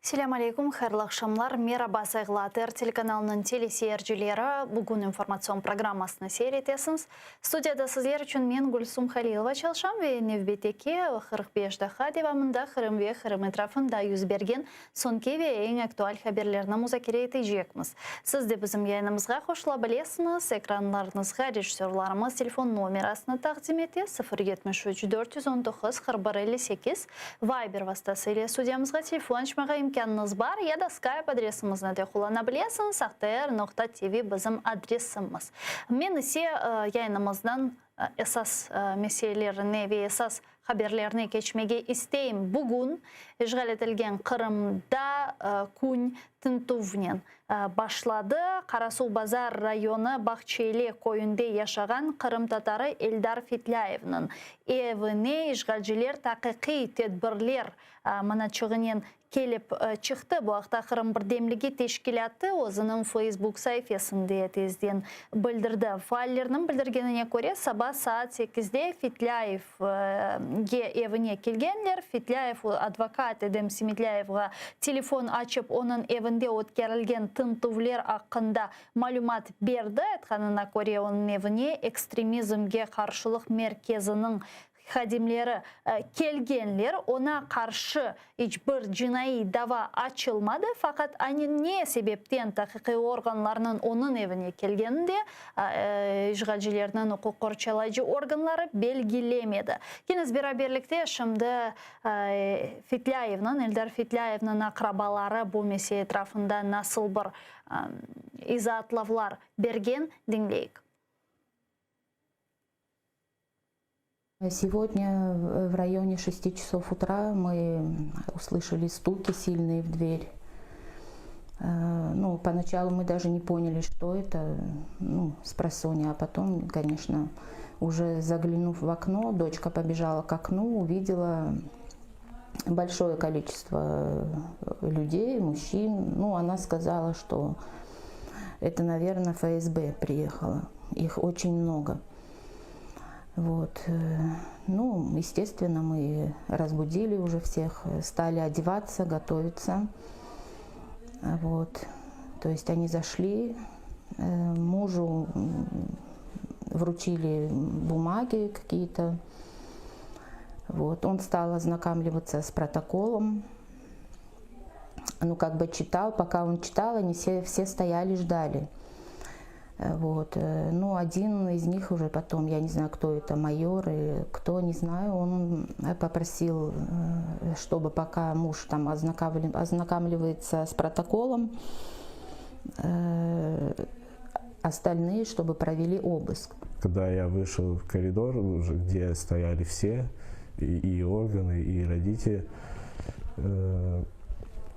Selâm aleyküm, hayırlı aqşamlar. Meraba, sayğılı ATR telekanalınıñ teleseyircileri. Bugün informatsion programmasını seyir etesiñiz. Studiyada sizler içün men, Gülsum Halilova, çalışam ve nevbetteki 45 daqqa devamında Qırım ve Qırım etrafında yüz bergen soñki ve eñ aktual haberlerni muzakere etecekmiz. Siz de bizim yayınımızğa qoşula bilesiñiz. Ekranlarıñızğa rejissörlarımız telefon nomerasını taqdim ete, 0 73 419 41 58. Viber vastası ile studiyamızğa telefon açmağa imkânıñız bar ya da Skype adresimizni de qullana bilesiñiz, atr noqta tv bizim adresimiz. Men ise yayınımıznıñ esas meselelerine ve esas haberlerine keçmege isteyim. Bugün işğal etilgen Qırımda kün tintüvnen başladı. Qarasuvbazar rayonı Bağçaeli köyünde yaşağan qırımtatarı Eldar Fetlâyevniñ evine işğalciler taqiqiy tedbirler manaçığınen kelip çıqtı. Bu aqta Qırım birdemligi teşkilâtı özüniñ Feysbuk saifesinde tezden bildirdi. Faallerniñ bildirgenine köre, saba saat sekizde Fetlâyevge evine kelgenler. Fetlâyev advokat Edem Semedlâyevğa telefon açıp, onıñ evinde ötkerilgen tintüvler aqqında malümat berdi. Aytqanına köre, onıñ evine Ekstremizmge qarşılıq merkeziniñ hadimleri kelgenler, oña qarşı iç bir cinaiy dava açılmadı, faqat ne sebepten taqiqiy organlarnıñ onıñ evine kelgenini de işğalcilerniñ uquq qorçalayıcı organları belgilemedi. Keniz beraberlikte şimdi Fetlâyevniñ, Eldar Fetlâyevniñ aqrabaları bu mesele etrafında nasıl bir izaatlavlar bergen, diñleyik. Сегодня в районе 6 часов утра мы услышали стуки сильные в дверь. Ну, поначалу мы даже не поняли, что это, ну, спросонья, а потом, конечно, уже заглянув в окно, дочка побежала к окну, увидела большое количество людей, мужчин. Ну, она сказала, что это, наверное, ФСБ приехала. Их очень много. Вот. Ну, естественно, мы разбудили уже всех, стали одеваться, готовиться. Вот. То есть они зашли, мужу вручили бумаги какие-то. Вот. Он стал ознакомливаться с протоколом. Ну, как бы читал, пока он читал, они все стояли, ждали. Вот. Ну, один из них уже потом, я не знаю, кто это, майор или кто, не знаю, он попросил, чтобы пока муж там ознакомливается с протоколом, остальные, чтобы провели обыск. Когда я вышел в коридор, уже где стояли все, и органы, и родители,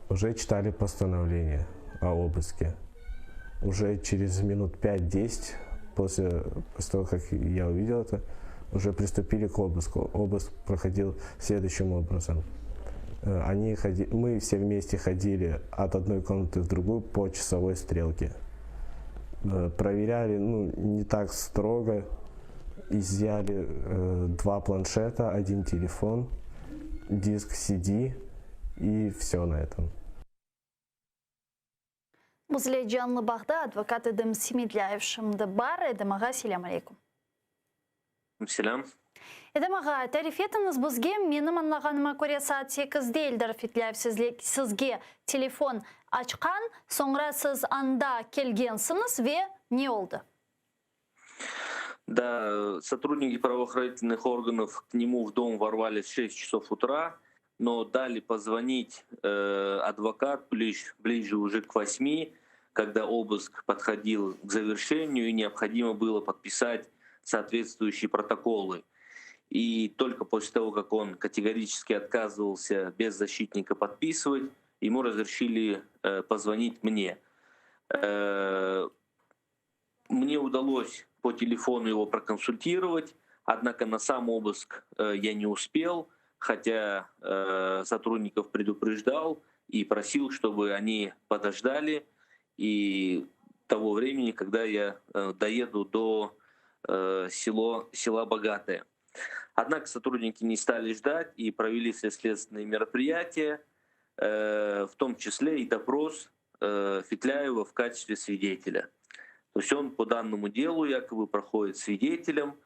уже читали постановление о обыске. Уже через минут 5-10 после того, как я увидел это, уже приступили к обыску. Обыск проходил следующим образом. Мы все вместе ходили от одной комнаты в другую по часовой стрелке. Проверяли, ну, не так строго. Изъяли два планшета, один телефон, диск CD и все на этом. Bizle canlı bağda advokat Edem Semedlâyev şimdi bar. Edem ağa, selâm aleyküm. Selâm. Edem ağa, tarif etiñiz bizge, menim añlağanıma köre saat 8-de Eldar Fetlâyev sizge telefon açqan, soñra siz anda kelgensiñiz ve ne oldı? Да, сотрудники правоохранительных органов к нему в дом ворвались в 6 часов утра, но дали позвонить адвокат ближе уже к 8, когда обыск подходил к завершению и необходимо было подписать соответствующие протоколы. И только после того, как он категорически отказывался без защитника подписывать, ему разрешили позвонить мне. Мне удалось по телефону его проконсультировать, однако на сам обыск я не успел, хотя сотрудников предупреждал и просил, чтобы они подождали и того времени, когда я доеду до села Богатое. Однако сотрудники не стали ждать и провели все следственные мероприятия. в том числе и допрос Фетляева в качестве свидетеля. То есть он по данному делу якобы проходит свидетелем.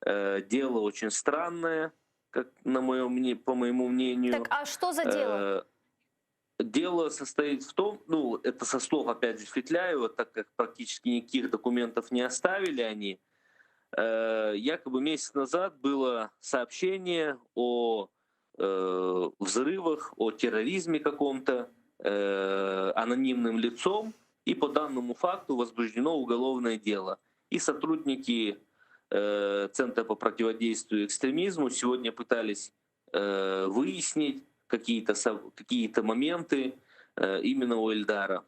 Дело очень странное, как на моем, по моему мнению. Так, а что за дело? Дело состоит в том, ну, это со слов, опять же, Фетляева, так как практически никаких документов не оставили они, якобы месяц назад было сообщение о взрывах, о терроризме каком-то анонимным лицом, и по данному факту возбуждено уголовное дело. И сотрудники Центра по противодействию экстремизму сегодня пытались выяснить какие-то какие моменты именно у Эльдара.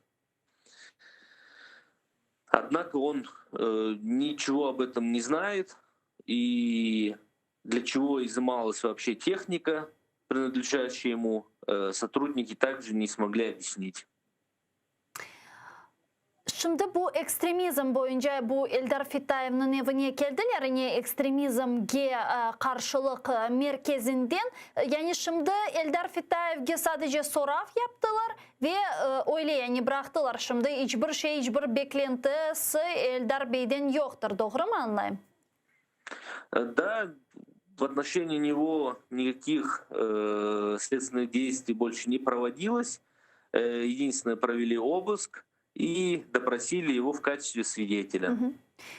Однако он ничего об этом не знает, и для чего изымалась вообще техника, принадлежащая ему, сотрудники также не смогли объяснить. Şimdi bu ekstremizm boyunca bu Eldar Fitayevniñ evine keldiler, ne ekstremizmge qarşılıq merkezinden. Yani şimdi Eldar Fitayevge sadece sorav yaptılar ve öyle yani bıraqtılar. Şimdi iç bir şey, iç bir beklentisi Eldar beyden yoqtır. Doğru mı añlayım? Да, в отношении него никаких следственных действий больше не проводилось. Единственное, провели обыск и допросили его в качестве свидетеля.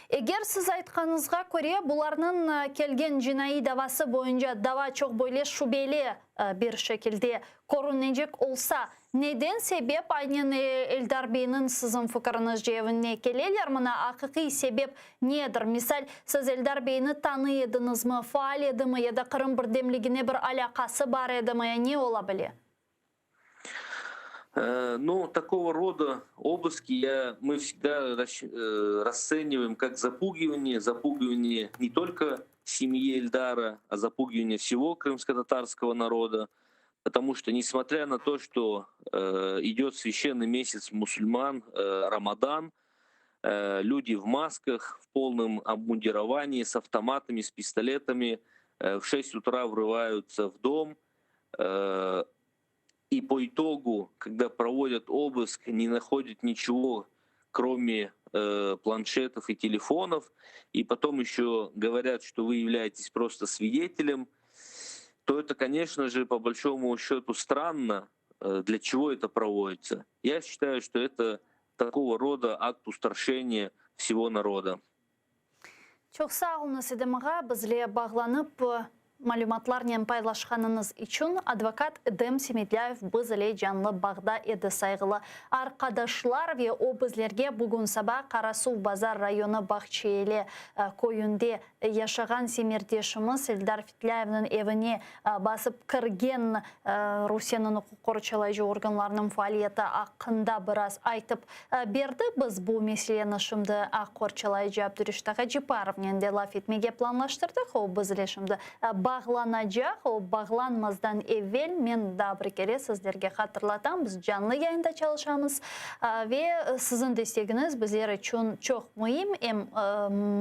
Eger siz aytqanıñızğa köre, bularnıñ kelgen cinaiy davası boyunca dava çoq böyle şübeli bir şekilde körünecek olsa, neden sebep aynen Eldar beyniñ siziñ fikiriñizce evine keleler? Mına aqiqiy sebep nedir? Misal, siz Eldar beyni tanıy ediñizmi, faal edimi ya da Qırım birdemligine bir alâqası bar edimi, ne ola bile? Ну, такого рода обыски мы всегда расцениваем как запугивание, запугивание не только семьи Эльдара, а запугивание всего крымско-татарского народа. Потому что, несмотря на то, что идет священный месяц мусульман, Рамадан, люди в масках, в полном обмундировании, с автоматами, с пистолетами, в 6 утра врываются в дом, и по итогу, когда проводят обыск, не находят ничего, кроме планшетов и телефонов, и потом еще говорят, что вы являетесь просто свидетелем, то это, конечно же, по большому счету странно, для чего это проводится. Я считаю, что это такого рода акт устрашения всего народа. Çoq sağ oluñız, Edem ağa, bizle bağlanıp malümatlarnen paylaşqanıñız içün. Advokat Edem Semedlâyev biz ile canlı bağda edi, sayğılı arqadaşlar, ve o bizlerge bugün saba Qarasuvbazar rayonı Bağçaeli köyünde yaşağan semetdeşimiz Eldar Fitlâyevniñ evine basıp kirgen Rusiyeniñ uquq qorçalayıcı organlarınıñ faaliyeti aqqında biraz aytıp berdi. Biz bu meseleni şimdi aq qorçalayıcı Abdureşit ağa Ceparovnen de laf etmege planlaştırdıq. O bizle şimdi bağlanacaq. O bağlanmazdan evel men daa bir kere sizlerge hatırlatam, biz canlı yayında çalışamız ve siziñ destegiñiz bizler içün çoq müim, em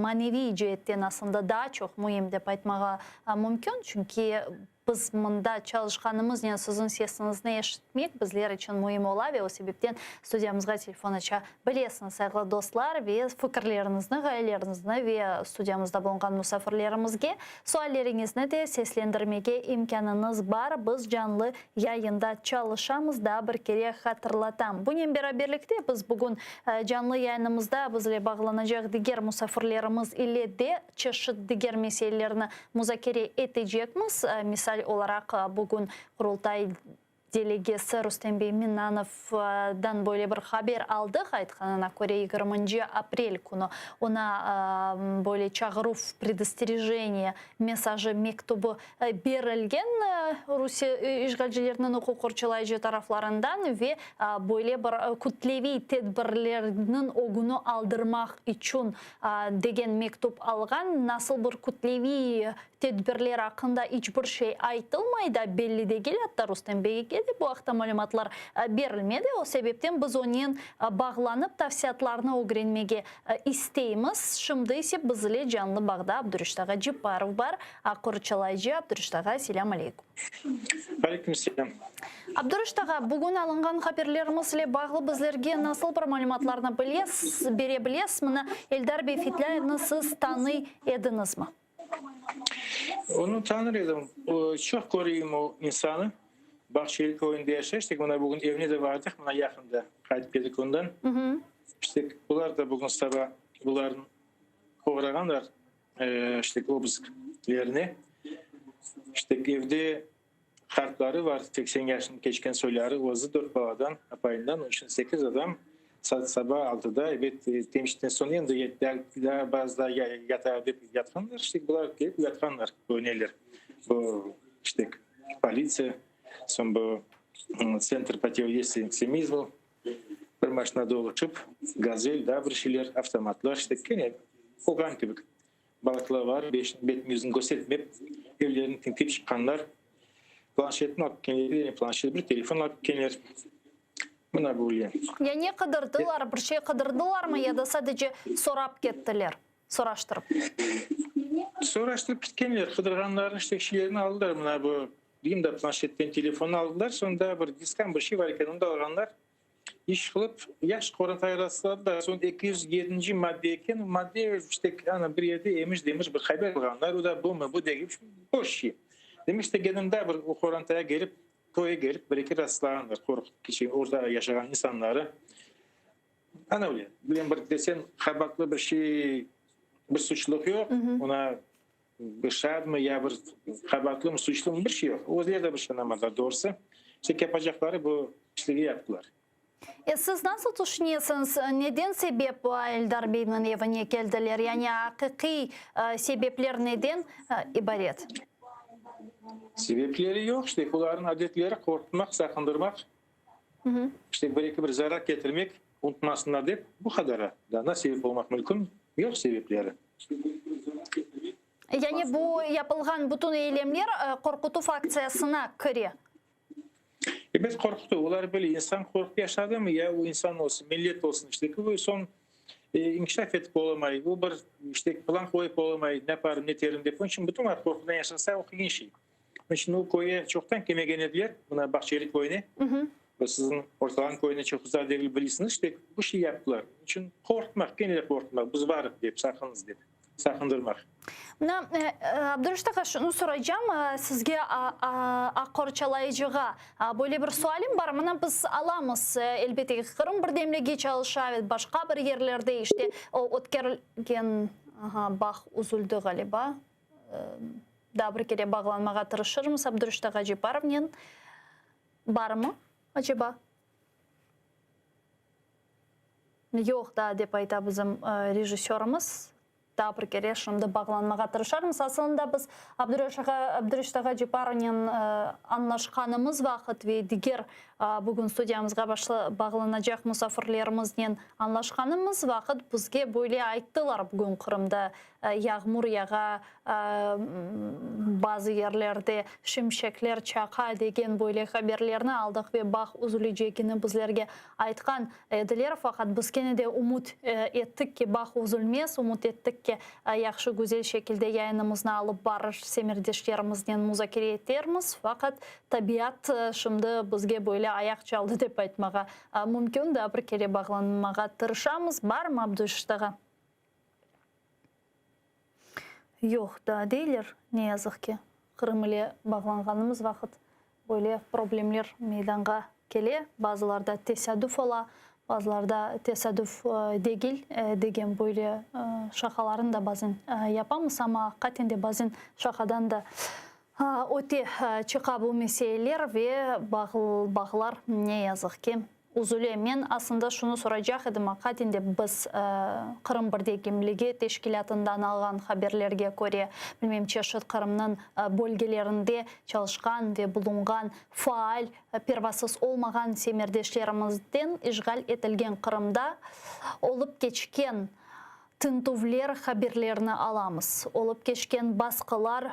maneviy ceetten aslında daa çoq müim dep aytmağa mümkün, çünki biz mında çalışqanımıznen siziñ sesiñizni eşitmek bizler içün müim ola ve o sebepten studiyamızğa telefon aça bilesiñiz, sayğılı dostlar, ve fikirleriñizni, ğayeleriñizni ve studiyamızda bulunğan musafirlerimizge sualleriñizni de seslendirmege imkânıñız bar. Biz canlı yayında çalışamız, daa bir kere hatırlatam. Bunen beraberlikte biz bugün canlı yayınımızda bizle bağlanacaq diger musafirlerimiz ile de çeşit diger meselelerni muzakere etecekmiz. Misal olaraq, bugün Qurultay delegesi Rustem bey Minnanovdan böyle bir haber aldıq, aytqanına köre, yigirminci aprel künü oña böyle çağıruv, predosterejeniye, mesajı, mektübi berilgen Rusiye işğalcileriniñ uquq qorçalayıcı taraflarından ve böyle bir kütleviy tedbirlerniñ ögüni aldırmaq içün degen mektüp alğan. Nasıl bir kütleviy tedbirler aqqında iç bir şey aytılmay da, belli degil, atta Rustem beyge. de bu aqta malümatlar berilmedi. O sebepten biz onen bağlanıp tafsilâtlarnı ögrenmege isteymiz. Şimdi ise biz ile canlı bağda Abdureşit ağa Cepparov bar. Aq qorçalayıcı Abdureşit ağa, selâm aleyküm. Aleyküm selâm. Abdureşit ağa, bugün alınğan haberlerimiz ile bağlı bizlerge nasıl bir malümatlarnı bilesiz, bere bilesiz? Mına Eldar bey Fetlâyevni siz tanıy ediñizmi? Onı tanır edim. Çoq köreyim o insanı. Bağçaeli köyünde yaşay. İşte, mına bugün evine de bardıq, mına yaqında qaytıp keldik ondan. İşte, bular da bugün saba bularnı oğrağanlar, işte, obısk yerine. İşte, evde qartları var, 80 yaşını keçken soyları, özü dört baladan, apayından, onıñ içün sekiz adam. Saat saba altıda, ebet, temçitten soñ endi daa bazıda yata dep yatqanlar, işte, bular kelip uyatqanlar, bu neler, bu, işte, politsiya, soñ bu Tsentr protivodeystviya ekstremizmu, bir maşina doluşıp, Gazel, daa bir şeyler, avtomatlar, işte, kene olğan kibi balaklavalar, bet-yüzüni köstermep, evlerini tintip çıqqanlar, planşetni alıp kelgenler, planşet, bir telefon alıp kelgenler. Mına böyle. Ya ne qıdırdılar, bir şey qıdırdılarmı ya da sadece sorap kettiler, soraştırıp? Soraştırıp ketkenler, qıdırğanlarını, işte, şeylerini aldılar, mına bu, deyim da, planşetten telefonnı aldılar, soñ daa bir diskan, bir şey bar eken, onı da alğanlar. İş qılıp, yaş qorantayı rastladılar, soñ 207-nci madde eken, madde, işte, ana, bir yerde emiş-demiş bir haber alğanlar, o da bumı, bu degil, boş şey. Demek, işte, gelin daa bir o qorantaya kelip, Köye kelip bir-eki rastlağanlar, qorqup keçken orda yaşağan insanları. Ana öyle. Bilem bir desen qabaatlı bir şey, bir suçluq yoq. Ona bir şaatmı ya bir qabaatlımı, suçlumı bir şey yoq. Özleri de bir şey añlamadılar doğrusı. Tek yapacaqları bu pisliği yaptılar. E siz nasıl tüşünesiñiz, neden sebep Eldar beyniñ evine keldiler? Yani aqiqiy sebepler neden ibaret? Sebepleri yoq, işte, olarnıñ adetleri qorqutmaq, saqındırmaq, işte, bir-eki bir zarar ketirmek, unutmasınlar dep, bu qadar. Daa ne sebep olmaq mümkün? Yoq sebepleri. Yani bu yapılğan bütün eylemler qorqutuv aktsiyasına kire? Ebet, qorqutuv. Olar böyle, insan qorqıp yaşadımı, ya o insan olsun, millet olsun, işte, bu soñ inkişaf etip olamay, o bir, işte, plan qoyıp olamay, ne yaparım, ne eterim dep. Onıñ içün bütün vaqıt qorqudan yaşasa, o qıyın şey. Onıñ içün o köye çoqtan kelmegen ediler, mına Bağçaeli köyüne, siziñ Ortalan köyüne çoq uzaq degil, bilesiñiz, işte, bu şey yaptılar. Onıñ içün qorqutmaq, kene de qorqutmaq, biz varıq dep, saqınıñız dep. saqındırmaq. Mına, Abdureşit ağa, şunı soraycam sizge, aq qorçalayıcığa böyle bir sualim bar. Mına biz alamız, elbette ki, Qırım birdemligi çalışa ve başqa bir yerlerde işte ötkerilgen, aha, bağ üzüldi ğaliba. Daa bir kere bağlanmağa tırışırmız Abdureşit ağa Ceparovnen. Barmı, aceba? Yoq daa, dep ayta bizim rejissörımız. Daa bir kere şimdi bağlanmağa tırışarmız. Asılında biz Abdureşit ağa Ceparovnen añlaşqanımız vaqıt ve diger bugün studiyamızğa bağlanacaq musafirlerimiznen añlaşqanımız vaqıt bizge böyle ayttılar, bugün Qırımda yağmur yağa, bazı yerlerde şimşekler çaqa degen böyle haberlerni aldıq ve bağ üzülecegini bizlerge aytqan ediler. Faqat biz kene de ümüt ettik ki, bağ üzülmez, ümüt ettik ki, yahşı, güzel şekilde yayınımıznı alıp barır, semerdeşlerimiznen muzakere etermiz. Faqat tabiat şimdi bizge böyle ayaq çaldı dep aytmağa mümkün. Daa bir kere bağlanmağa tırışamız. Barmı, Abdureşit ağa? Yoq, daa deyler, ne yazıq ki, Qırım ile bağlanğanımız vaqıt böyle problemler meydanğa kele, bazılarda tesadüf ola, bazılarda tesadüf degil degen böyle şaqalarnı da bazen yapamız, amma aqiqaten de bazen şaqadan da öte çıqa bu meseleler ve bağlar ne yazıq ki Üzüle, men aslında şunı soracaq edim, aqaten de biz Qırım birdegimligi teşkilâtından alğan haberlerge köre, bilmem, çeşit Qırımnıñ bölgelerinde çalışqan ve bulunğan faal, pervasız olmağan semerdeşlerimizden işğal etilgen Qırımda olıp keçken. Tintüvler haberlerini alamız, olıp keçken basqılar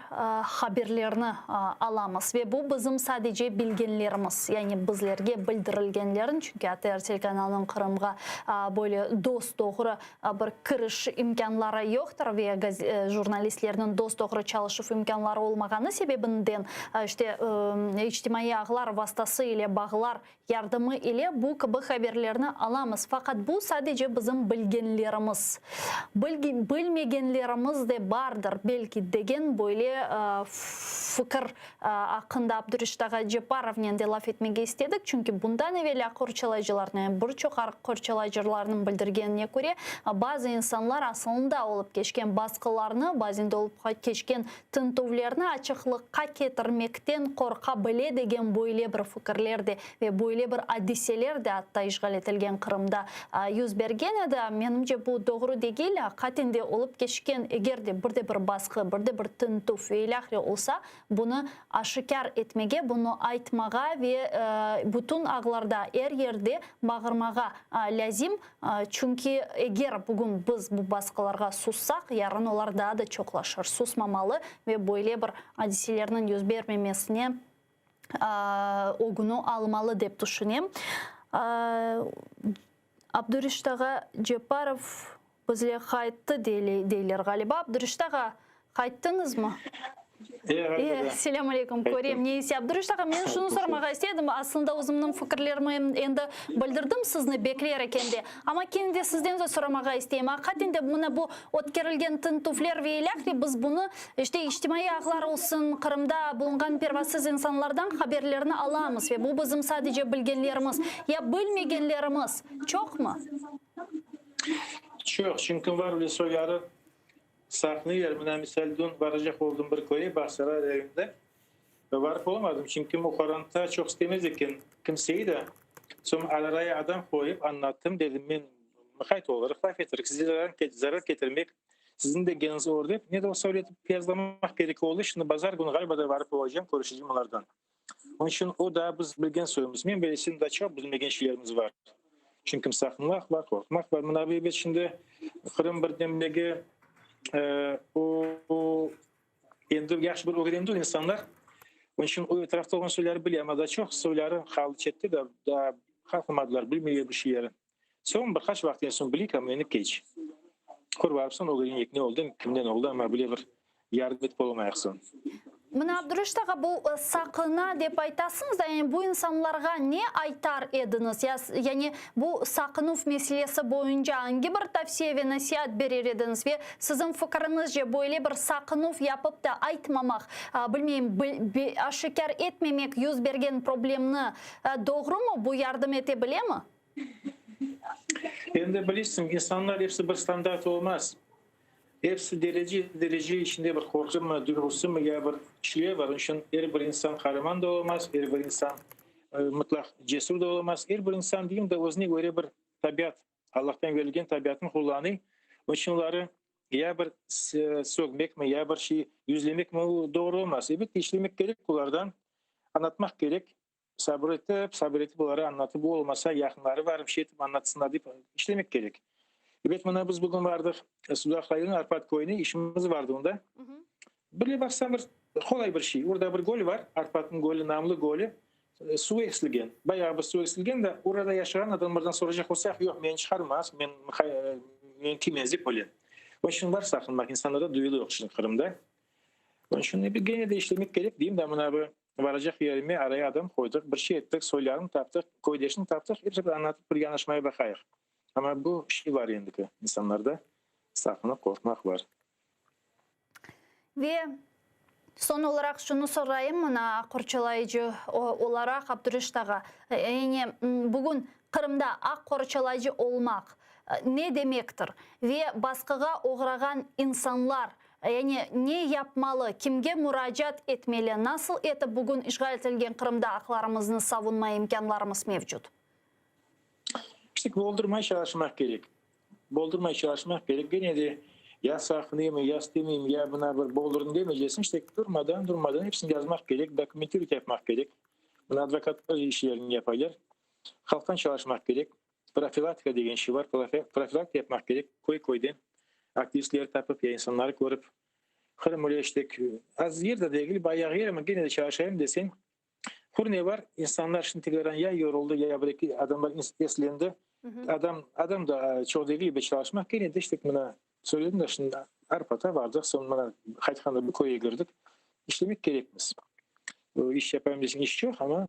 haberlerini alamız ve bu bizim sadece bilgenlerimiz, yani bizlerge bildirilgenlerin, çünki ATR telekanalınıñ Qırımğa böyle dos-doğru bir kiriş imkânları yoqtır ve jurnalistlerniñ dos-doğru çalışuv imkânları olmağanı sebebinden, işte, içtimaiy ağlar vastası ile bağlar Yardımı ile bu kibi haberlerni alamız, faqat bu sadece bizim bilgenlerimiz. Bilmegenlerimiz de bardır, belki, degen böyle fikir aqqında Abdureşit ağa Cepparovnen de laf etmege istedik, çünki bundan evel aq qorçalayıcılarnıñ, yani bir çoq aq qorçalayıcılarnıñ bildirgenine köre, bazı insanlar asılında olıp keçken basqılarnı, bazen de olıp keçken Tintüvlerni açıqlıqqa ketirmekten qorqa bile degen böyle bir fikirler de ve böyle bir adiseler de atta işğal etilgen Qırımda yüz bergen edi. Menimce, bu doğru degil. Aqiqaten de olıp keçken eger de bir de bir basqı, bir de bir tintüv ve ilâhre olsa, bunı aşikâr etmege, bunı aytmağa ve bütün ağlarda, er yerde bağırmağa lâzim. Çünki eger bugün biz bu basqılarğa sussaq, yarın olar daa da çoqlaşır. Susmamalı ve böyle bir adiselerniñ yüz bermemesine ögüni almalı, dep tüşünem. Abdureşit ağa Cepparov bizle qayttı, deyler ğaliba. Abdureşit ağa, Qayttıñızmı? E, Selâm aleyküm, körem. Neyse, Abdureşit ağa, men şunı soramağa istedim, aslında özümniñ fikirlerimi endi bildirdim sizni bekler ekende, amma kene de sizden de soramağa isteyim. Aqiqaten de mına bu ötkerilgen tintüvler ve ilâhre biz bunı, işte, içtimaiy ağlar olsun, Qırımda bulunğan pervasız insanlardan haberlerni alamız ve bu bizim sadece bilgenlerimiz. Ya bilmegenlerimiz çoqmı? Çoq, çünki var öyle soyları Saqnıylar, mına, misal, dün baracaq oldım bir köye, Bağçasaray rayonında, ve barıp olamadım, çünki o qoranta çoq istemez eken kimseyi de. Soñ araya adam qoyıp añlattım, dedim, men mıqayt olaraq laf etirik, sizge zarar ketirmek, siziñ degeniñiz olur dep, ne de olsa öyle etip yazlamaq kerek oldı. Şimdi bazar künü ğaliba da barıp olacağım, körüşecem olardan. Onıñ içün o daa biz bilgen soyumız. Men bilesem, daa çoq bilmegen şeylerimiz bar. Çünki saqınmaq bar, qorqmaq bar. Mına, ebet, şimdi Qırım birdemligi o endi yahşı bir ögrendi insanlar. Onıñ içün o etrafta olğan soyları bile, amma daa çoq soyları qaldı çette de, daa qalqmadılar, bilmeyler bir şeyleri. Soñ bir qaç vaqıt soñ bileyik, amma endi keç. Qur barıp soñ ögreneyik, ne oldı, kimden oldı, amma bile bir yardım etip olamayıq soñ. Mına, Abdureşit ağa, bu saqına dep aytasıñız da, yani bu insanlarğa ne aytar ediñiz? Ya, yani bu saqınuv meselesi boyunca angi bir tavsiye ve nasiat berer ediñiz? Ve siziñ fikiriñizce, böyle bir saqınuv yapıp da aytmamaq, bilmeyim, aşikâr etmemek yüz bergen problemni Doğrumı, bu yardım ete bilemi? Endi bilirsiñ, insanlar episi bir standart olmaz. Episi derece derece içinde bir qorqumı, duyğusımı ya bir şeyler bar. Onıñ içün er bir insan qaraman da olamaz, er bir insan mıtlaq cesür de olamaz. Er bir insan deyim de özüne köre bir tabiat, Allahtan berilgen tabiatını qullanıy. Onıñ içün oları ya bir sögmekmi, ya bir şey yüzlemekmi o doğru olmaz. Elbette işlemek kerek olardan. Añlatmaq kerek, sabır etip, sabır etip olara añlatıp, bu olmasa yaqınları barıp şey etip añlatsınlar dep işlemek kerek. Ebet, mına biz bugün bardıq Sudaq rayonı Arpat köyüne, işimiz vardı onda. Birle baqsañ bir qolay bir şey, orada bir göl var, Arpatnıñ gölü, namlı gölü, suv eksilgen, bayağı bir suv eksilgen de, orada yaşağan adamlardan soracaq olsaq, yoq, meni çıqarmaz, men men kiymez dep öyle. Onıñ içün var saqınmaq, insanlarda duyulu yoq şimdi Qırımda. Onıñ içün gene de işlemek kerek, deyim de, mına bu varacaq yerime araya adam qoydıq, bir şey ettik, soylarını taptıq, köydeşini taptıq, episi bir añlatıp bir yanaşmaya baqayıq. Amma bu şey var endiki insanlarda, saqınıq, qorqmaq var. Ve soñ olaraq şunı sorayım, mına aq qorçalayıcı olaraq Abdureşit ağa, yani bugün Qırımda aq qorçalayıcı olmaq ne demektir ve basqığa oğrağan insanlar, Yani, ne yapmalı, kimge muracaat etmeli, nasıl etip bugün işğal etilgen Qırımda aqlarımıznı savunma imkânlarımız mevcut? İşte, boldurmay çalışmaq kerek. Boldurmay çalışmaq kerek. Gene de, ya saqınayım, ya istemeyim, ya mına bir boldurdım demeycesiñ. İşte, durmadan, durmadan episini yazmaq kerek, dokumentirovat yapmaq kerek. Mına advokatlar işlerini yapaylar. Halqtan çalışmaq kerek. Profilaktika degen şey bar, profilaktika yapmaq kerek, köy-köyden. Aktivistleri tapıp ya insanları körip. Qırım öyle işte az yer de degil, bayağı yer, amma gene de çalışayım deseñ, hür ne bar, insanlar şimdi tekrardan ya yoruldı, ya bir eki adamlar eslendi. Adam, adam da çoq degil be çalışmaq, gene de işte mına söyledim da şimdi Arpata vardıq, soñ mına qaytqanda bir köyge kirdik, işlemek kerekmiz. İş yapayım deseñ iş çoq, amma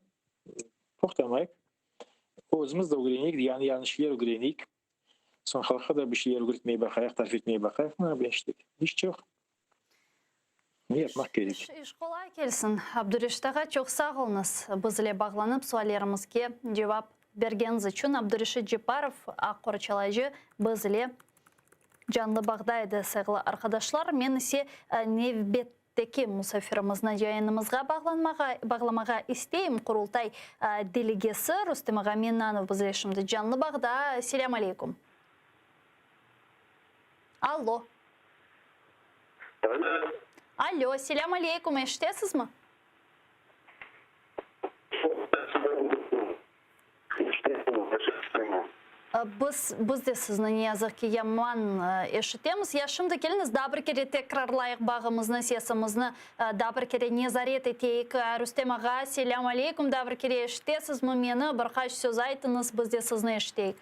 toqtamayıp özümiz de ögreneyik, yañı-yañı şeyler ögreneyik. Soñ halqqa da bir şeyler ögretmege baqayıq, tarif etmege baqayıq. Mına böyle işte. İş çoq. Ne yapmaq kerek? İş qolay kelsin, Abdureşit ağa, çoq sağ oluñız, biz ile bağlanıp suallerimizge cevap bergeniñiz içün. Abdureşit Cepparov, aq qorçalayıcı, biz ile canlı bağda edi, sayğılı arqadaşlar. Men ise nevbet Teki musafirimizni yayınımızğa bağlanmağa bağlamağa isteyim, Qurultay delegesi Rustem ağa Mennanov bizle şimdi canlı bağda. Selâm aleykum. Allo. Allo, selâm aleykum, eşitesizmi? Biz, biz de sizni, ne yazıq ki, yaman eşitemiz. Ya şimdi keliñiz, daa bir kere tekrarlayıq bağımıznı, sesimizni daa bir kere nezaret eteyik. Rüstem ağa, selâm aleyküm, daa bir kere eşitesizmi meni? Bir qaç söz aytıñız, biz de sizni eşiteyik.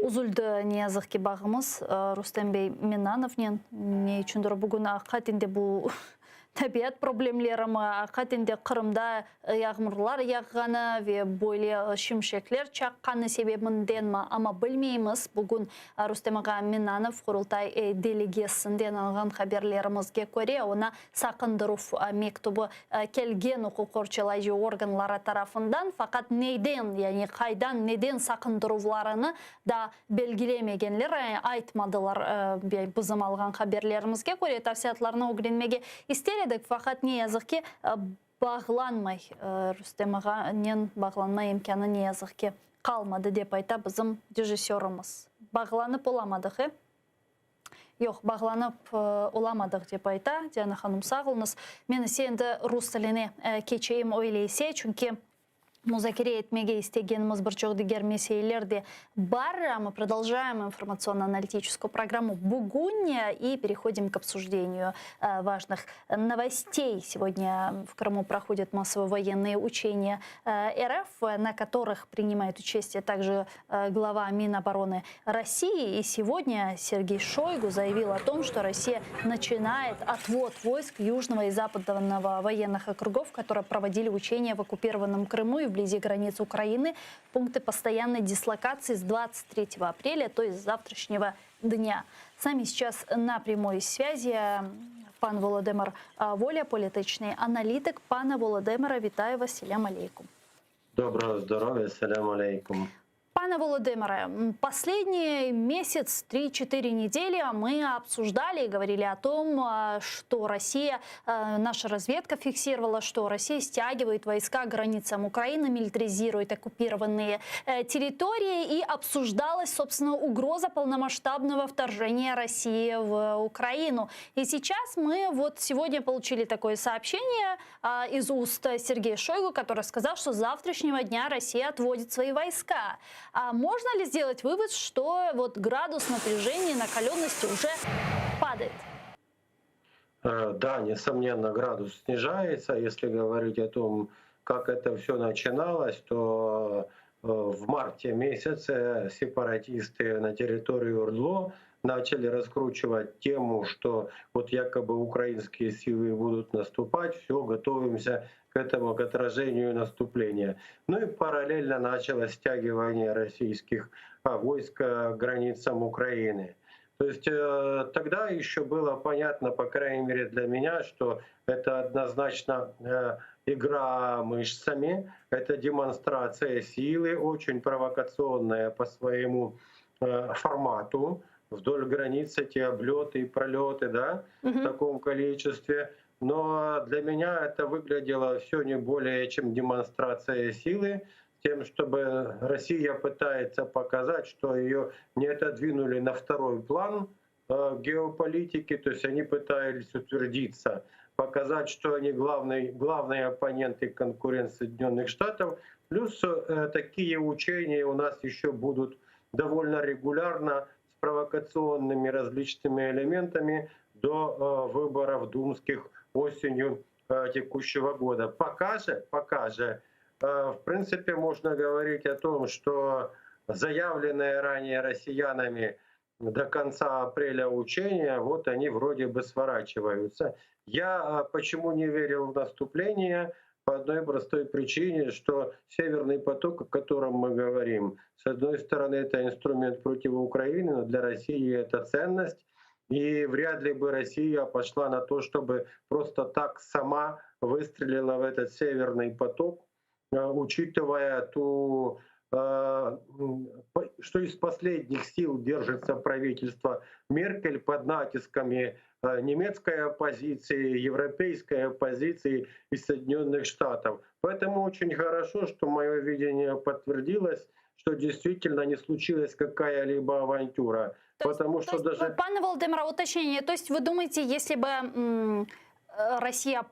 Üzüldi, ne yazıq ki, bağımız Rustem bey Mennanovnen. Ne içündir bugün aqiqaten de bu tabiat problemlerimi, aqiqaten de Qırımda yağmurlar yağğanı ve böyle şimşekler çaqqanı sebebindenmi, amma bilmeymiz. Bugün Rustem ağa Mennanov Qurultay delegesinden alğan haberlerimizge köre, oña saqındıruv mektübi kelgen uquq qorçalayıcı organları tarafından, faqat neyden, yani qaydan, neden saqındıruvlarını da belgilemegenler, aytmadılar. Bizim alğan haberlerimizge köre, tafsilâtlarnı ögrenmege ister edik, faqat ne yazıq ki, bağlanmay, Rustem ağanen bağlanma imkânı ne yazıq ki, qalmadı, dep ayta bizim rejissörımız. Bağlanıp olamadıq, e? Yoq, bağlanıp olamadıq, dep ayta Diana hanım, sağ oluñız. Men ise endi rus tiline keçeyim öyle ise, çünki muzakere etmege istegenimiz bir çoq diger meseleler de bar. Мы продолжаем информационно-аналитическую программу «Бугунь» и переходим к обсуждению важных новостей. Сегодня в Крыму проходят массовые военные учения РФ, на которых принимает участие также глава Минобороны России. И сегодня Сергей Шойгу заявил о том, что Россия начинает отвод войск Южного и Западного военных округов, которые проводили учения в оккупированном Крыму и вблизи границ Украины, пункты постоянной дислокации с 23 апреля, то есть с завтрашнего дня. С нами сейчас на прямой связи пан Володимир Воля, політичний аналітик. Пане Володимире, вітаю вас. Селям алейкум. Доброго здоров'я, селям алейкум. Пане Володимире, последний месяц, 3-4 недели мы обсуждали и говорили о том, что Россия, наша разведка фиксировала, что Россия стягивает войска к границам Украины, милитаризирует оккупированные территории, и обсуждалась, собственно, угроза полномасштабного вторжения России в Украину. И сейчас мы вот сегодня получили такое сообщение из уст Сергея Шойгу, который сказал, что с завтрашнего дня Россия отводит свои войска. А можно ли сделать вывод, что вот градус напряжения, накаленности уже падает? Да, несомненно, градус снижается. Если говорить о том, как это все начиналось, то в марте месяце сепаратисты на территории ОРДЛО начали раскручивать тему, что вот якобы украинские силы будут наступать, все, готовимся к этому, к отражению наступления. Ну и параллельно началось стягивание российских войск к границам Украины. То есть тогда еще было понятно, по крайней мере для меня, что это однозначно игра мышцами, это демонстрация силы, очень провокационная по своему формату. Вдоль границ эти облеты и пролеты, да, в таком количестве. Но для меня это выглядело все не более чем демонстрация силы, тем, чтобы Россия пытается показать, что ее не отодвинули на второй план геополитики, то есть они пытались утвердиться, показать, что они главные оппоненты конкуренции Соединенных Штатов. Плюс такие учения у нас еще будут. довольно регулярно с провокационными различными элементами до выборов думских осенью текущего года. Пока же, пока же, в принципе, можно говорить о том, что заявленные ранее россиянами до конца апреля учения, вот они вроде бы сворачиваются. Я почему не верил в наступление? По одной простой причине, что Северный поток, о котором мы говорим, с одной стороны, это инструмент против Украины, но для России это ценность. И вряд ли бы Россия пошла на то, чтобы просто так сама выстрелила в этот Северный поток, учитывая ту, что из последних сил держится правительство Меркель под натисками немецкой оппозиции, европейской оппозиции и Соединенных Штатов. Поэтому очень хорошо, что мое видение подтвердилось, что действительно не случилась какая-либо авантюра. То есть, Потому то что есть, даже... Пане Володимире, уточнение. То есть вы думаете, если бы Россия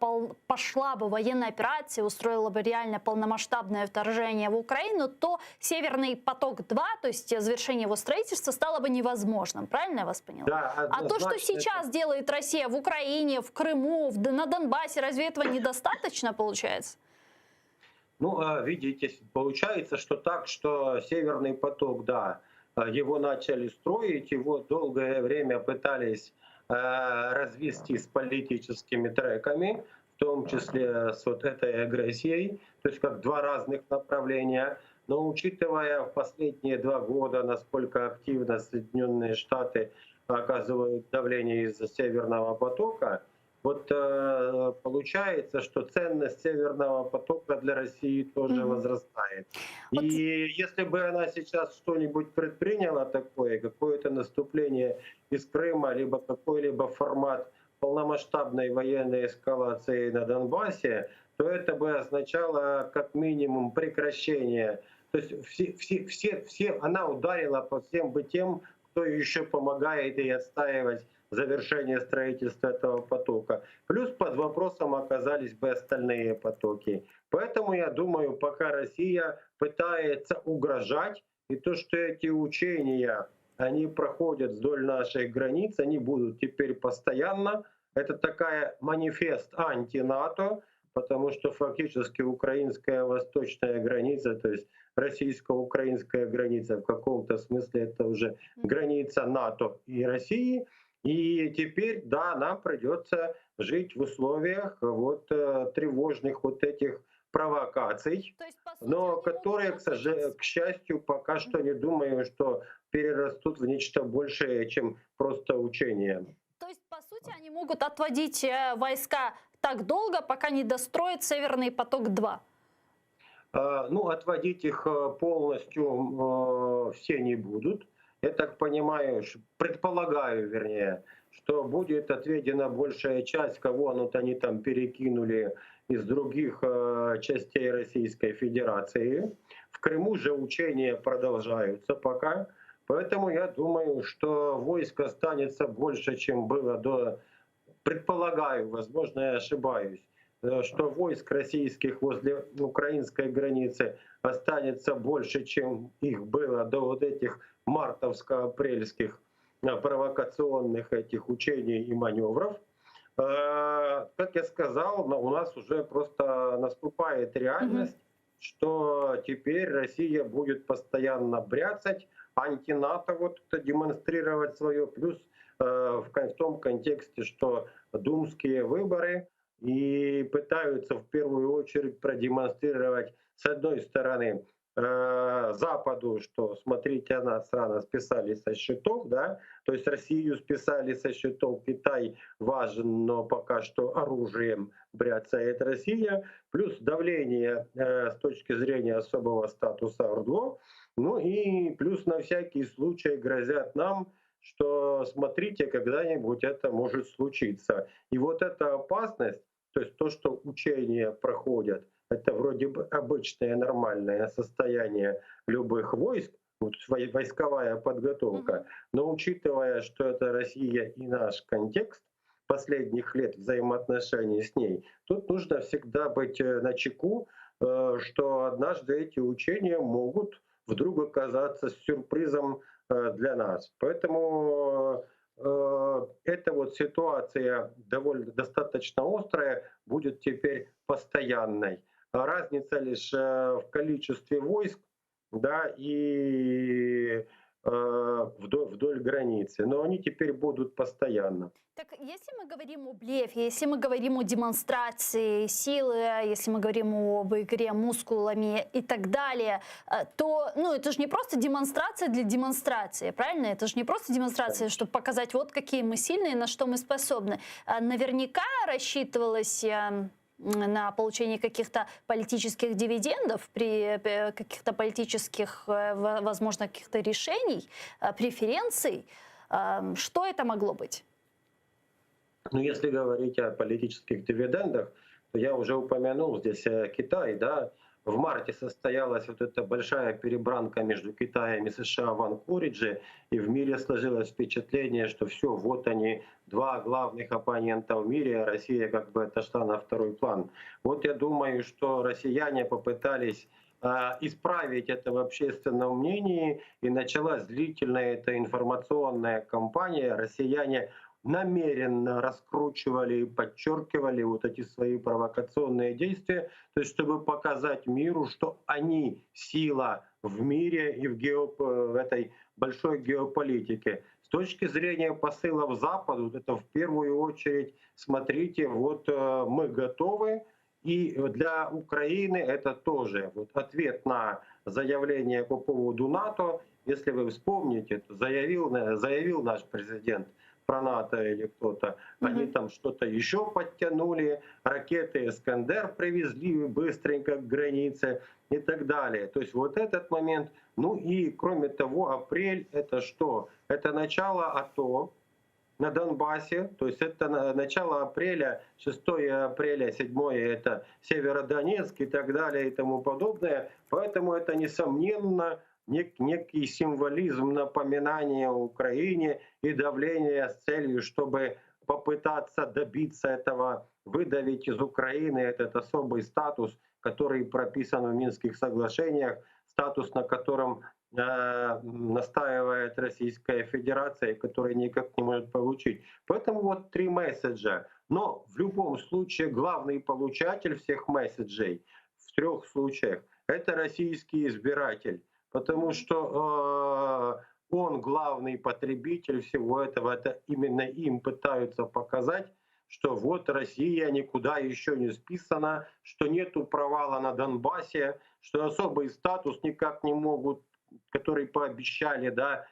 пошла бы военной операцией, устроила бы реально полномасштабное вторжение в Украину, то Северный поток-2, то есть завершение его строительства, стало бы невозможным. Правильно я вас поняла? Да, А то, что однозначно это сейчас делает Россия в Украине, в Крыму, на Донбассе, разве этого недостаточно получается? Видите, получается, что так, что Северный поток, да, его начали строить, его долгое время пытались развести с политическими треками, в том числе с вот этой агрессией, то есть как два разных направления. Но учитывая в последние 2 года, насколько активно Соединенные Штаты оказывают давление из-за Северного потока, получается, что ценность Северного потока для России тоже возрастает. И если бы она сейчас что-нибудь предприняла такое, какое-то наступление из Крыма, либо какой-либо формат полномасштабной военной эскалации на Донбассе, то это бы означало как минимум прекращение. То есть она ударила по всем бы тем, кто еще помогает ей отстаивать завершение строительства этого потока. Плюс под вопросом оказались бы остальные потоки. Поэтому я думаю, пока Россия пытается угрожать, и то, что эти учения, они проходят вдоль наших границ, они будут теперь постоянно. Это такая манифест анти-НАТО, потому что фактически украинская восточная граница, то есть российско-украинская граница, в каком-то смысле это уже граница НАТО и России. И теперь, да, нам придется жить в условиях тревожных этих провокаций, То есть, по сути, но они могут которые, ответить к счастью, пока что не думаю, что перерастут в нечто большее, чем просто учение. То есть, по сути, они могут отводить войска так долго, пока не достроят Северный поток-2? Отводить их полностью все не будут. Я так понимаю, предполагаю, вернее, что будет отведена большая часть, кого они там перекинули из других частей Российской Федерации. В Крыму же учения продолжаются пока. Поэтому я думаю, что войск останется больше, чем было до... Предполагаю, возможно, я ошибаюсь, что войск российских возле украинской границы останется больше, чем их было до этих мартовско-апрельских провокационных этих учений и маневров. Как я сказал, у нас уже просто наступает реальность, что теперь Россия будет постоянно бряцать, анти-НАТО это демонстрировать свое, плюс в том контексте, что думские выборы и пытаются в первую очередь продемонстрировать, с одной стороны, Западу, что, смотрите, нас рано списали со счетов, да, то есть Россию списали со счетов, Китай важен, но пока что оружием бряцает Россия, плюс давление с точки зрения особого статуса ОРДЛО, и плюс на всякий случай грозят нам, что, смотрите, когда-нибудь это может случиться. И вот эта опасность, то есть то, что учения проходят, это вроде бы обычное нормальное состояние любых войск, войсковая подготовка. Но учитывая, что это Россия и наш контекст последних лет взаимоотношений с ней, тут нужно всегда быть начеку, что однажды эти учения могут вдруг оказаться сюрпризом для нас. Поэтому эта вот ситуация довольно достаточно острая, будет теперь постоянной. Разница лишь в количестве войск, да, и вдоль, вдоль границы. Но они теперь будут постоянно. Так если мы говорим о блефе, если мы говорим о демонстрации силы, если мы говорим об игре мускулами и так далее, то ну, это же не просто демонстрация для демонстрации, правильно? Это же не просто демонстрация, чтобы показать, вот какие мы сильные, на что мы способны. Наверняка рассчитывалось на получение каких-то политических дивидендов, при каких-то политических, возможно, каких-то решений, преференций. Что это могло быть? Ну, если говорить о политических дивидендах, то я уже упомянул здесь Китай, да, в марте состоялась вот эта большая перебранка между Китаем и США в Анкоридже, и в мире сложилось впечатление, что все, вот они, два главных оппонента в мире, а Россия как бы отошла на второй план. Вот я думаю, что россияне попытались исправить это в общественном мнении, и началась длительная эта информационная кампания. Россияне намеренно раскручивали и подчеркивали вот эти свои провокационные действия, то есть чтобы показать миру, что они сила в мире и в, геоп... в этой большой геополитике. С точки зрения посылов Западу, это в первую очередь, смотрите, вот мы готовы, и для Украины это тоже вот ответ на заявление по поводу НАТО. Если вы вспомните, то заявил, заявил наш президент про НАТО или кто-то, они там что-то еще подтянули, ракеты «Искандер» привезли быстренько к границе и так далее. То есть вот этот момент. Ну и кроме того, апрель — это что? Это начало АТО на Донбассе, то есть это начало апреля, 6 апреля, 7 это Северодонецк и так далее и тому подобное. Поэтому это, несомненно, некий символизм напоминания Украине и давление с целью, чтобы попытаться добиться этого, выдавить из Украины этот особый статус, который прописан в Минских соглашениях, статус, на котором настаивает Российская Федерация, и который никак не может получить. Поэтому вот три месседжа. Но в любом случае главный получатель всех месседжей в трех случаях — это российский избиратель. Потому что он главный потребитель всего этого, это именно им пытаются показать, что вот Россия никуда еще не списана, что нету провала на Донбассе, что особый статус никак не могут, который пообещали, да,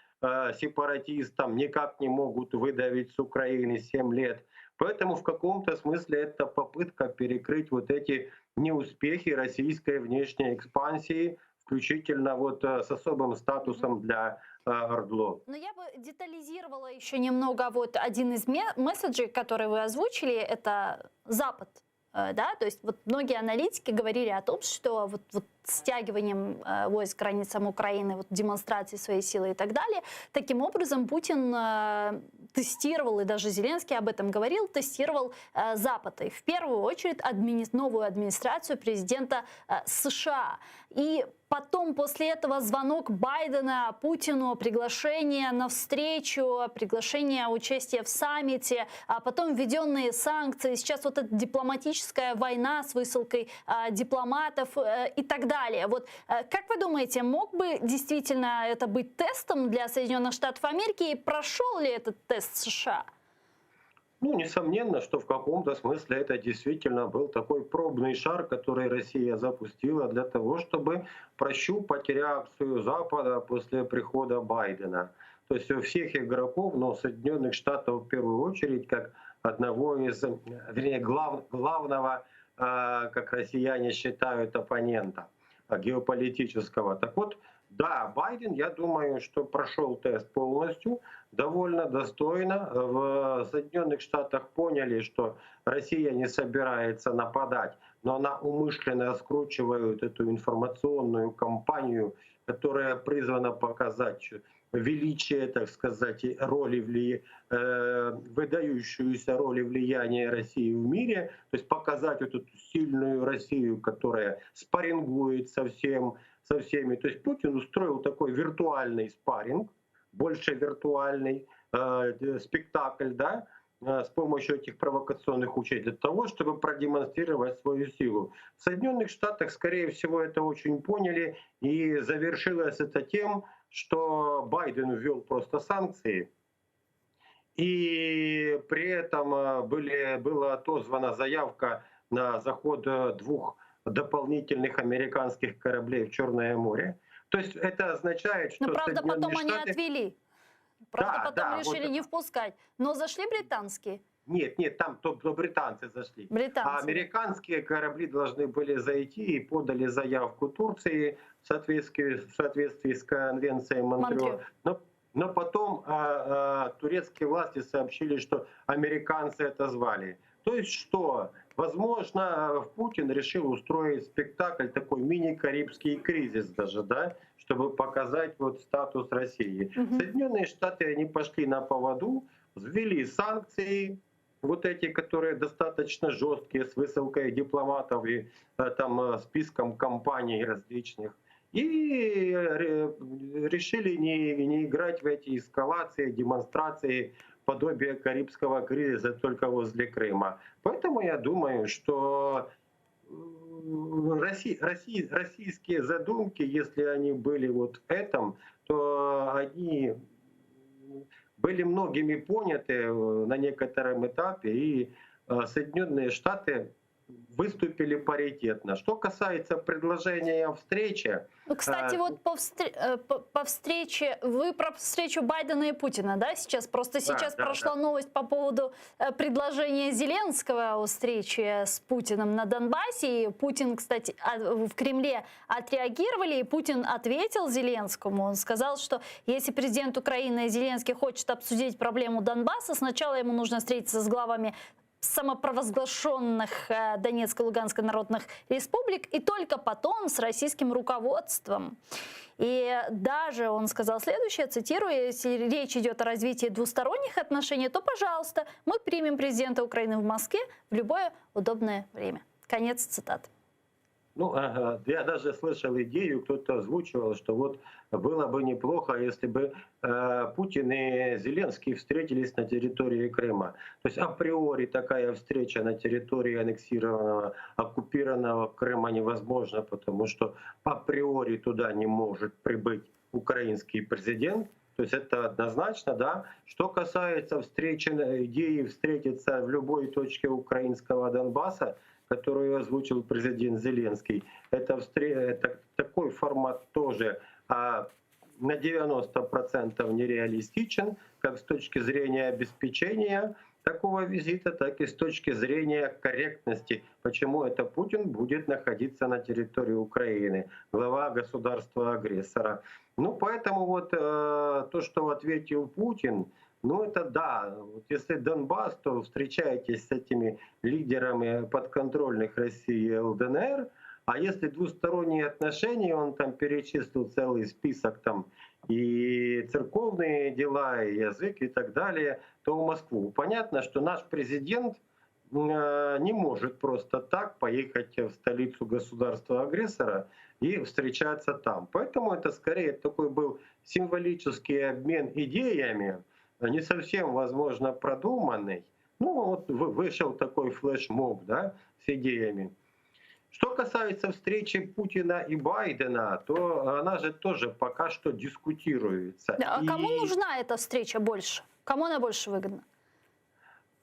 сепаратистам, никак не могут выдавить с Украины 7 лет. Поэтому в каком-то смысле это попытка перекрыть вот эти неуспехи российской внешней экспансии, включительно вот с особым статусом для ОРДЛО. Но я бы детализировала еще немного вот один из месседжей, который вы озвучили, это Запад. Да, то есть вот многие аналитики говорили о том, что вот, вот стягиванием войск к границам Украины, вот демонстрацией своей силы и так далее, таким образом Путин тестировал, и даже Зеленский об этом говорил, тестировал Запад, и в первую очередь новую администрацию президента США. И потом после этого звонок Байдена Путину, приглашение на встречу, приглашение участия в саммите, а потом введенные санкции, сейчас вот эта дипломатическая война с высылкой дипломатов и так далее. Вот как вы думаете, мог бы действительно это быть тестом для Соединенных Штатов Америки, и прошел ли этот тест США? Ну, несомненно, что в каком-то смысле это действительно был такой пробный шар, который Россия запустила для того, чтобы прощупать реакцию Запада после прихода Байдена. То есть у всех игроков, но Соединенных Штатов в первую очередь, как одного из, вернее, главного, как россияне считают, оппонента геополитического. Так вот, да, Байден, я думаю, что прошел тест полностью, довольно достойно. В Соединенных Штатах поняли, что Россия не собирается нападать, но она умышленно раскручивает эту информационную кампанию, которая призвана показать величие, так сказать, роли выдающуюся роль и влияние России в мире, то есть показать вот эту сильную Россию, которая спаррингует со всем, со всеми. То есть Путин устроил такой виртуальный спарринг, больше виртуальный э, спектакль, да, э, с помощью этих провокационных учений для того, чтобы продемонстрировать свою силу. В Соединенных Штатах, скорее всего, это очень поняли, и завершилось это тем, что Байден ввел просто санкции, и при этом э, были, была отозвана заявка на заход э, двух дополнительных американских кораблей в Черное море. То есть это означает, что Но правда потом Соединенные они Штаты... отвели. Правда, Да, потом да, решили вот- не впускать. Но зашли британские. Нет, нет, там то, то британцы зашли. А Британцы. американские корабли должны были зайти и подали заявку Турции в соответствии, в соответствии с конвенцией Монтрео. Монтрео. Но, но потом а, а, турецкие власти сообщили, что американцы отозвали. То есть что? Возможно, Путин решил устроить спектакль, такой мини-карибский кризис даже, да, чтобы показать вот статус России. Мгм. Соединенные Штаты, они пошли на поводу, ввели санкции, вот эти, которые достаточно жесткие, с высылкой дипломатов и э, там э, списком компаний различных. И э, решили не, не играть в эти эскалации, демонстрации подобия Карибского кризиса только возле Крыма. Поэтому я думаю, что Росси, Росси, российские задумки, если они были вот в этом, то они были многими поняты э, на некотором этапе, и э, Соединенные Штаты выступили паритетно. Что касается предложения о встрече... Ну, кстати, а, вот по, встр... Э, по, по встрече, вы про встречу Байдена и Путина, да, сейчас? Просто сейчас да, прошла да. новость по поводу э, предложения Зеленского о встрече с Путиным на Донбассе. И Путин, кстати, а, в Кремле отреагировали, и Путин ответил Зеленскому. Он сказал, что если президент Украины Зеленский хочет обсудить проблему Донбасса, сначала ему нужно встретиться с главами самопровозглашенных э, Донецкой и Луганской народных республик и только потом с российским руководством. И даже он сказал следующее, цитирую, если речь идет о развитии двусторонних отношений, то, пожалуйста, мы примем президента Украины в Москве в любое удобное время. Конец цитаты. Ну, ага, я даже слышал идею, кто-то озвучивал, что вот было бы неплохо, если бы э, Путин и Зеленский встретились на территории Крыма. То есть априори такая встреча на территории аннексированного, оккупированного Крыма невозможна, потому что априори туда не может прибыть украинский президент. То есть это однозначно, да. Что касается встречи, идеи встретиться в любой точке украинского Донбасса, которую озвучил президент Зеленский, это, это такой формат тоже а, на 90% нереалистичен, как с точки зрения обеспечения такого визита, так и с точки зрения корректности. Почему это Путин будет находиться на территории Украины, глава государства-агрессора. Ну, поэтому вот э, то, что ответил Путин, ну это да, вот если Донбасс, то встречаетесь с этими лидерами подконтрольных России и ЛДНР, а если двусторонние отношения, он там перечислил целый список там и церковные дела, и язык, и так далее, то в Москву. Понятно, что наш президент э, не может просто так поехать в столицу государства-агрессора и встречаться там. Поэтому это скорее такой был символический обмен идеями, не совсем, возможно, продуманный. Ну вот вышел такой флешмоб, да, с идеями. Что касается встречи Путина и Байдена, то она же тоже пока что дискутируется. Да, а И кому нужна эта встреча больше? Кому она больше выгодна?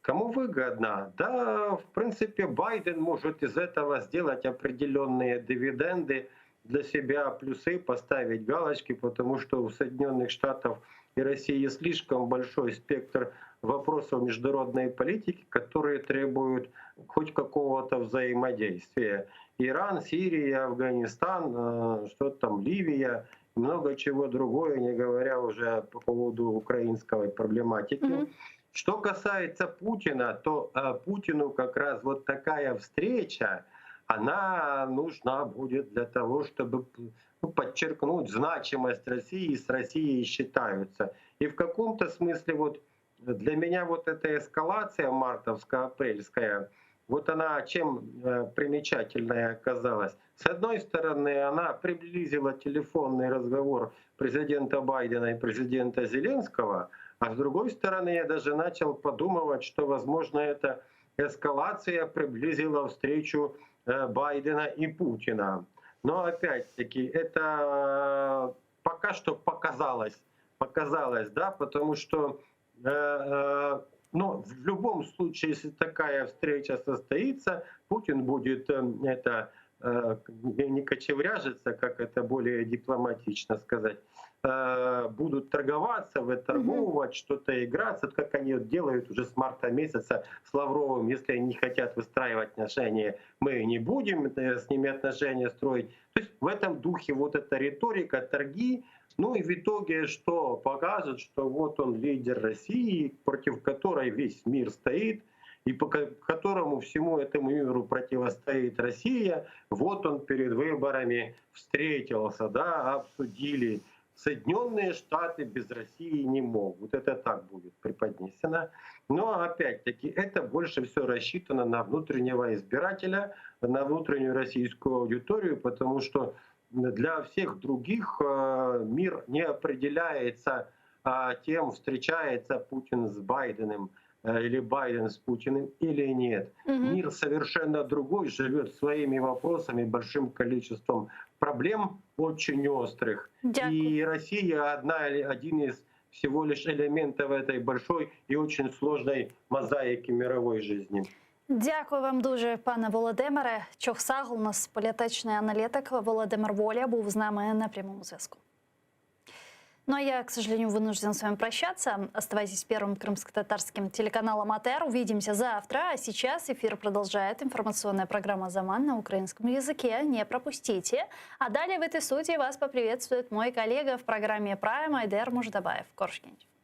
Кому выгодно? Да, в принципе, Байден может из этого сделать определенные дивиденды для себя, плюсы, поставить галочки, потому что у Соединенных Штатов и России слишком большой спектр вопросов международной политики, которые требуют хоть какого-то взаимодействия. Иран, Сирия, Афганистан, э, что там, Ливия, много чего другое, не говоря уже по поводу украинской проблематики. Мгм. Что касается Путина, то, э, Путину как раз вот такая встреча, она нужна будет для того, чтобы ну, подчеркнуть значимость России, с Россией считаются. И в каком-то смысле вот для меня вот эта эскалация мартовско-апрельская, Вот она чем э, примечательная оказалась? С одной стороны, она приблизила телефонный разговор президента Байдена и президента Зеленского, а с другой стороны, я даже начал подумывать, что, возможно, эта эскалация приблизила встречу э, Байдена и Путина. Но опять-таки это пока что показалось, показалось, да, потому что э, э, но в любом случае, если такая встреча состоится, Путин будет э, это э, не кочевряжиться, как это более дипломатично сказать, э, будут торговаться, выторговывать, mm-hmm. что-то играться, как они делают уже с марта месяца с Лавровым. Если они не хотят выстраивать отношения, мы не будем с ними отношения строить. То есть в этом духе вот эта риторика, торги, ну и в итоге что покажет, что вот он лидер России, против которой весь мир стоит, и по которому всему этому миру противостоит Россия. Вот он перед выборами встретился, да, обсудили. Соединенные Штаты без России не могут. Это так будет преподнесено. Но опять-таки это больше все рассчитано на внутреннего избирателя, на внутреннюю российскую аудиторию, потому что для всех других э, мир не определяется а, тем, встречается Путин с Байденом э, или Байден с Путиным или нет. Угу. Мир совершенно другой, живет своими вопросами, большим количеством проблем очень острых. Дякую. И Россия одна, один из всего лишь элементов этой большой и очень сложной мозаики мировой жизни. Дякую вам дуже, пане Володимире. Çoq sağ oluñız, політичний аналітик Володимир Воля був з нами на прямому зв'язку. Ну а я, к сожалению, вынужден с вами прощаться. Оставайтесь с первым крымско-татарским телеканалом АТР. Увидимся завтра. А сейчас эфир продолжает информационная программа «Заман» на украинском языке. Не пропустите. А далее в этой студии вас поприветствует мой коллега в программе «Прайм» Айдер Муждабаев. Körüşkence.